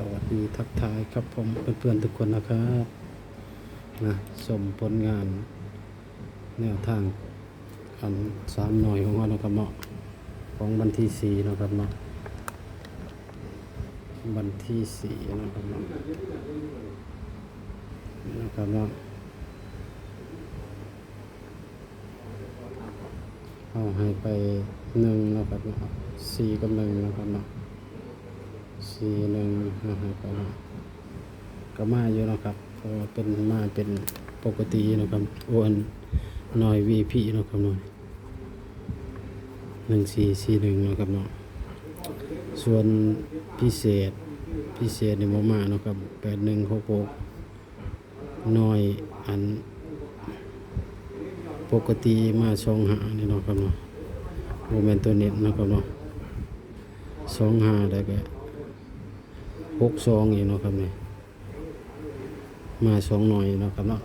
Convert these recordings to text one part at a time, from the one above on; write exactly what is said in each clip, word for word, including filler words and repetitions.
สวัสดีทักทายครับผมเพื่อนๆทุกคนนะครับ นะ ชมผลงานแนวทางอันสามหน่อยของเรานะครับเนาะ ของวันที่สี่นะครับเนาะ วันที่สี่นะครับเนาะ นะครับเนาะ เอาให้ไปหนึ่งนะครับเนาะ สี่กับหนึ่งนะครับเนาะ สี่หนึ่ง เอาให้ไปเนาะ ก็มาอยู่นะครับ เพราะว่าเป็นมาเป็นปกตินะครับ โอ้ อันหน่อย วี พี นะครับเนาะ หนึ่งสี่สี่หนึ่งนะครับเนาะ ส่วนพิเศษ พิเศษนี่บ่มานะครับ แปดหนึ่งหกหก หน่อยอันปกติมาสองห้านี่เนาะครับเนาะ บ่แม่นตัวเน้นเนาะครับเนาะ สองห้า แล้วก็หกสองอีกเนาะครับนี่ มาสองหน่อยเนาะครับเนาะ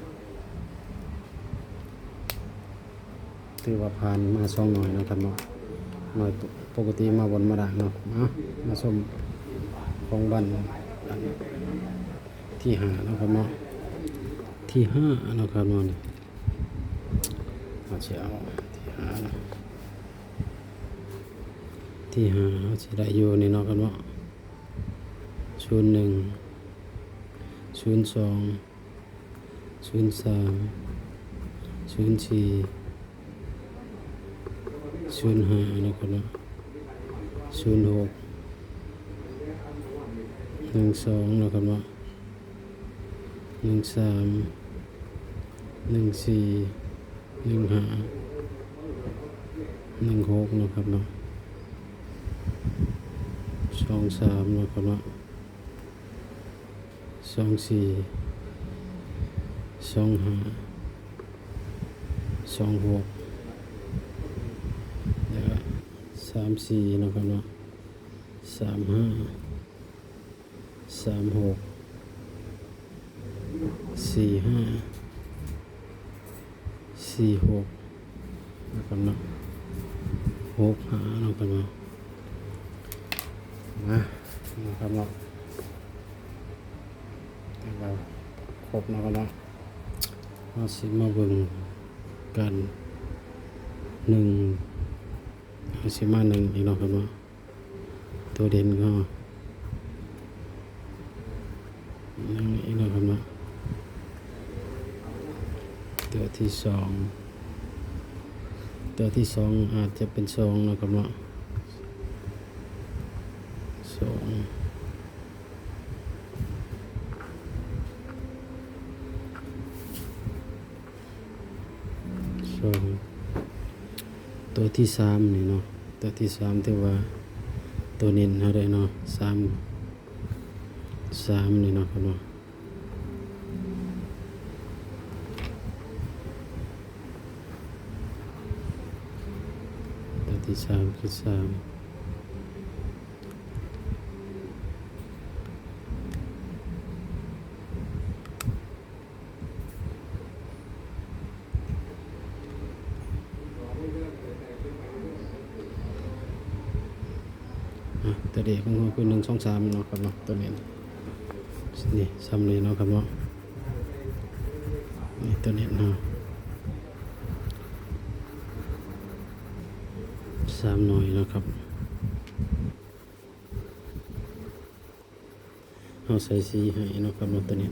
ถือว่าผ่านมาสองหน่อยเนาะครับเนาะ หน่อยปกติมาบนมาล่างเนาะ มา มาชมของวันอันที่ห้าเนาะครับเนาะ ที่ห้าเนาะครับเนาะ นี่ เอาสิเอาที่ห้าเนาะ ที่ห้าเอาสิได้อยู่นี่เนาะครับเนาะ ศูนย์หนึ่ง ศูนย์สอง ศูนย์สาม ศูนย์สี่ ศูนย์ห้านะครับเนาะ ศูนย์หก หนึ่งสองนะครับเนาะ หนึ่งสาม หนึ่งสี่ หนึ่งห้า หนึ่งหกนะครับเนาะ สองสามนะครับเนาะ สองสี่ สองห้า สองหก แล้วก็สามสี่นะครับเนาะ สามห้า สามหก สี่ห้า สี่หก นะครับเนาะ หกห้า นะครับเนาะ มา นะครับเนาะ นะครับ ครบนะครับเนาะ เราสิมาเบิ่งกัน หนึ่ง เราสิมา หนึ่ง อีกเนาะครับเนาะ ตัวเด่นก็ หนึ่ง อีกเนาะครับเนาะ ตัวที่สอง ตัวที่สองอาจจะเป็น สอง นะครับเนาะ สอง สอง ตัวที่สามนี่เนาะ ตัวที่สามถือว่าตัวเน้นเฮาเลยเนาะ สาม สาม นี่เนาะครับเนาะ ตัวที่สามคือ สาม อ่ะ ตัวเด่นของเราคือ หนึ่ง สอง สาม เนาะครับเนาะ ตัวนี้ นี่ ซ้ำเลยเนาะครับเนาะ นี่ ตัวนี้เนาะ สามหน่อยเนาะครับ เอาใส่สีให้เนาะครับเนาะ ตัวนี้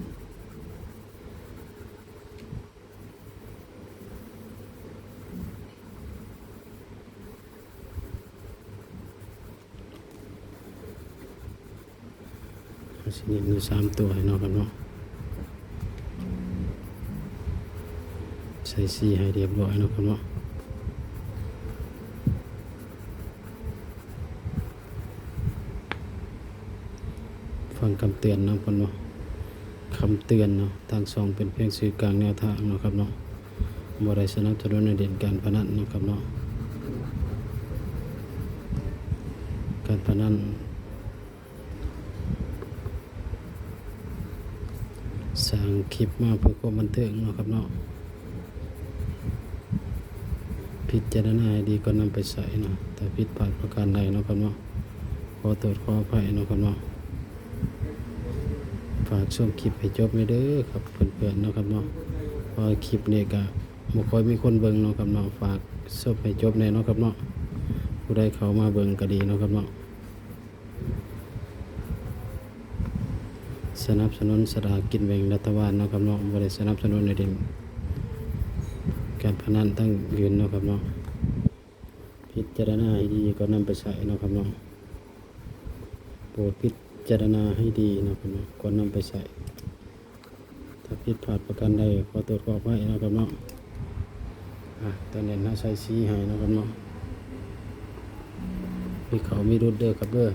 เอาสีนี้มีสามตัวให้เนาะครับเนาะ ใส่สีให้เรียบร้อยเนาะครับเนาะ ฟังคำเตือนเนาะครับเนาะ คำเตือนเนาะ ทางช่องเป็นเพียงสื่อกลางแนวทางเนาะครับเนาะ บ่ได้สนับสนุนให้เล่นการพนันเนาะครับเนาะ การพนัน สร้างคลิปมาเพื่อความบันเทิงเนาะครับเนาะ พิจารณาให้ดีก่อนนำไปใช้เนาะ ถ้าผิดพลาดประการใดเนาะครับเนาะ ขอโทษขออภัยเนาะครับเนาะ ฝากชมคลิปให้จบแหน่เด้อครับเพื่อนๆเนาะครับเนาะ เพราะว่าคลิปนี้ก็บ่ค่อยมีคนเบิ่งเนาะครับเนาะ ฝากชมให้จบแหน่เนาะครับเนาะ ผู้ใดเข้ามาเบิ่งก็ดีเนาะครับเนาะ สนับสนุนสลากกินแบ่งรัฐบาลเนาะครับเนาะ บ่ได้สนับสนุนให้เล่นการพนันทั้งอื่นเนาะครับเนาะ พิจารณาให้ดีก่อนนำไปใช้เนาะครับเนาะ โปรดพิจารณาให้ดีเนาะครับเนาะ ก่อนนำไปใช้ ถ้าผิดพลาดประการใดขอโทษขออภัยเนาะครับเนาะ อ่ะ ตอนนี้เฮาใส่สีให้เนาะครับเนาะ มีเข้ามีหลุดเด้อครับเด้อ